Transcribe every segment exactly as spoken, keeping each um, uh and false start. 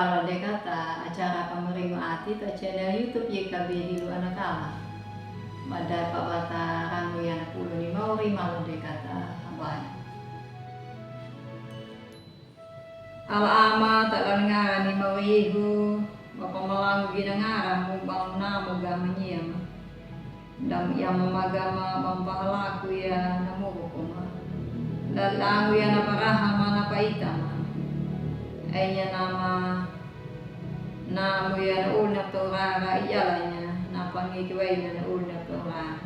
Ala de kata acara pamaringo ati ta channel YouTube Y K B Dilu Anakala. Mada pa bata rangu yana pulu ni mauri malo de kata habari. Ala ama ta dal ngara ni mauri ihu, bapa malangu gina ngara mu bang namu ga manyama. Dam yama magama bang pahalaku ya na muru kuma. Dal dangu ya na paraha ma na paita ma. Enya nama namu ya na ul na torara iyalanya na pangi kiwai na ul na torara.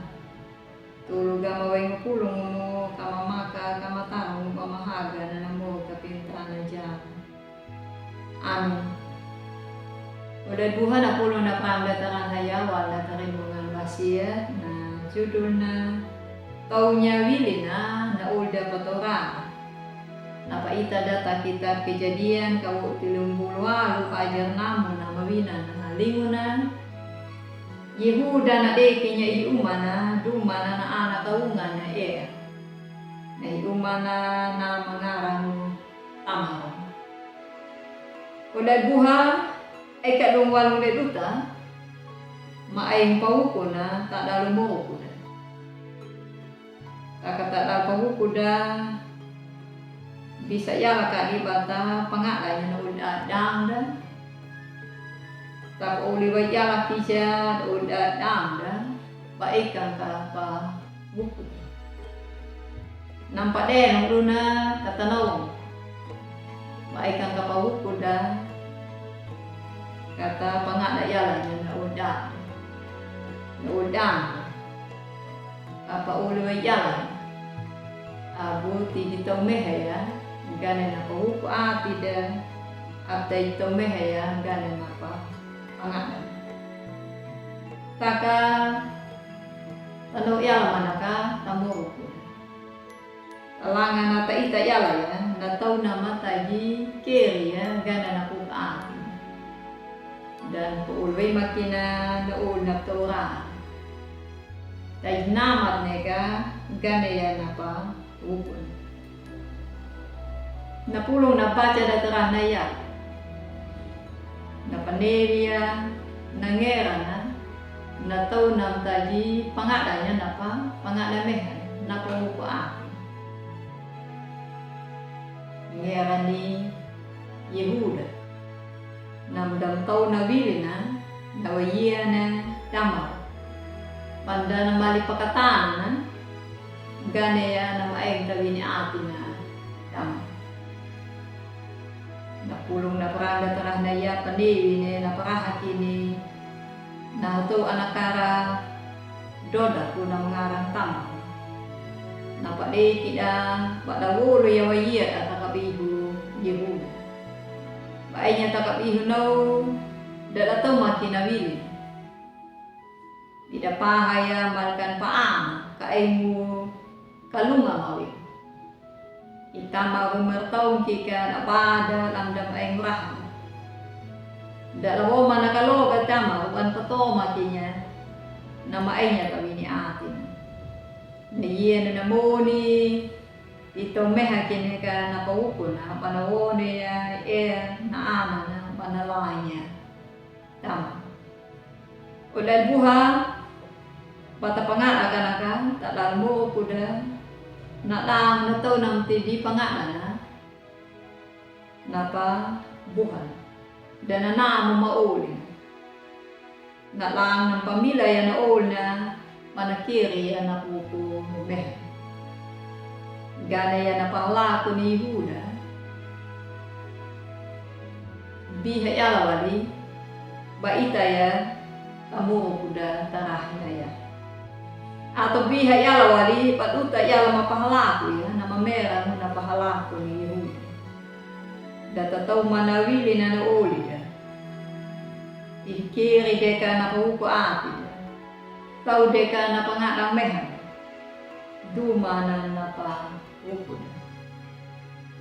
Tulu gama wengu pulung mu kama maka kama tamu bama haga na na muru kapintana jamu. Amin. Oda buha na pulung na prang da tarana ya wal na tarimbungan basia na judul na tau nya wili na na ulda patora. Na paita da ta kitab Kejadian kawo tilumbulu walu pajar namu na mawina na lingu na Yehuda na deke nya i umana duma na na ana kaungan na ea. Na i umana na mangarang Tamar. Oda buha eka dong walung de duta ma ai mpawuku na ta dalu mowuku da. Taka ta dalu pawuku da bisa yala ka di bata pangadanya na ulda dang da. Taka uli wa yala kija na ulda dang da ba eka ka pa wuku. Nampa de nung duna kata nau. Ba eka ka pa wuku da kata pangada yala na ulda. Na ulda. Apa uli wa yala. Abu ti di tau meha ya. Gane na pa wuku ati da. Ata i tau meha ya. Gane na pa pangada. Taka Tano yala manaka tamuru ku. Talanga na ta ita yala ya, na tau na mata gi keri ya, gana na ku ati. Dan ku ulwe makina na ul na tora. Ta i namat neka, gana ya na pa Wukun. Na pulung na baca da tarahna ya. Na panewi ya, na ngera na, na tau na mtaji pangada ya na pa, pangada meha, na pa wuku aku. Ngera ni Yehuda. Na mdam tau na wili na, na wayia na Tamar. Panda na mali pakatana na, gane ya na maeng tawini ati na Tamar. Na pulung na paranda tarahna ya panewi ne na paraha kini, na tau anakara Doda ku na mangarang Tamar. Na padei kida pada wolo ya wayia da takabihu Yehuda. Ba enya takabihu nau da da tau maki na wili. Ida paha ya malkan paang ka engu kalunga mawi. I Tamar umer taung kika na bada lamdam aeng raha. Da lawoma na kaloga Tamar wan patoma kinya na maenya tawini atin. Na yia na namoni i tau meha kine ka na pawukuna pana wone ya e na ana na pana lanya. Tamar. Oda buha bata pangada kanaka ta dal mo kuda na dang na tau na mtidi pangada na. Na pa buha da na na mo maoli. Na dang na pamila ya na ol na mana kiri ya na pupu meha. Gana ya na palaku ni Yehuda. Biha yala wali ba ita ya tamuru kuda tarahna ya. Ato biha yala wali ba duta yala ma pahalaku ya na mamera na pahalaku ni Yehuda. Da tatau mana wili na na oli da. Ih kiri deka na pahuku ati da. Tau deka na pangadang meha. Duma na na pa Wukun.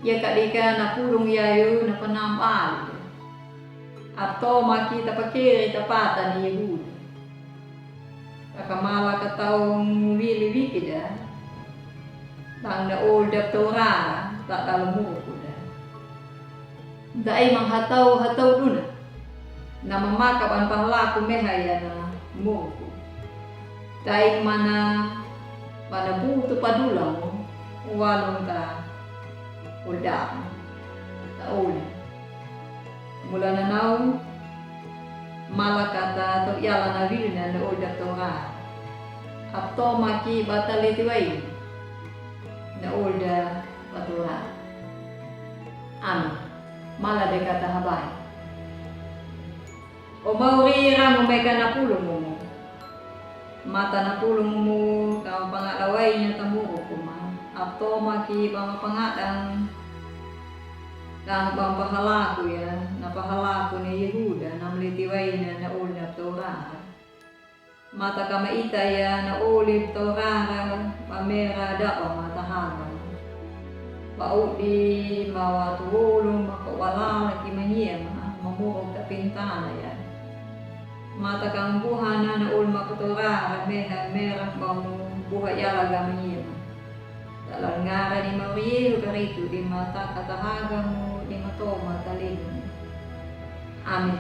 Ia kadika na pulung yayu na panambali. Ato maki tapakiri tapata ni Yehuda. Takamala kataung wili wikida. Tang na ol dap taurara ta dal mukuda. Da'imang hatau-hatau duna na mamakap an pahalaku meha ya na muroko. Da'imana bana butu padula mo walong ta oda ta ole. Mula nanau mala kata tau yala na wilina na olda tora. Apto maki bata leti wai na olda batora. Amin. Mala de kata habai. O mauri ra mo meka na pulungu mo. Mata na pulungu mo ka pangadawai nya tamuru kuma. Apto maki bama pangadang ka bama pahalaku ya na pahalaku ni Yehuda na mleti wai na na olda tora. Mata kama ita ya na olib torara ba mera daba mata haba. Ba udi ma watu wolo mako walala ki mangiya ma mamurok ta pintana ya. Mata kama buhana na ol mako torara meha mera ba mo buha yala ga mangiya ma. Dalan ngara ni Mauri Yehu karitu di mata kata haga mo di mato mata linu. Amin.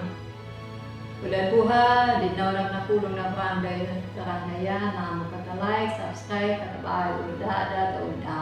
Udan buha di naonak na pulung na branda ya. Tarana ya na mo kata like, subscribe, kata bai uda ada ta uda.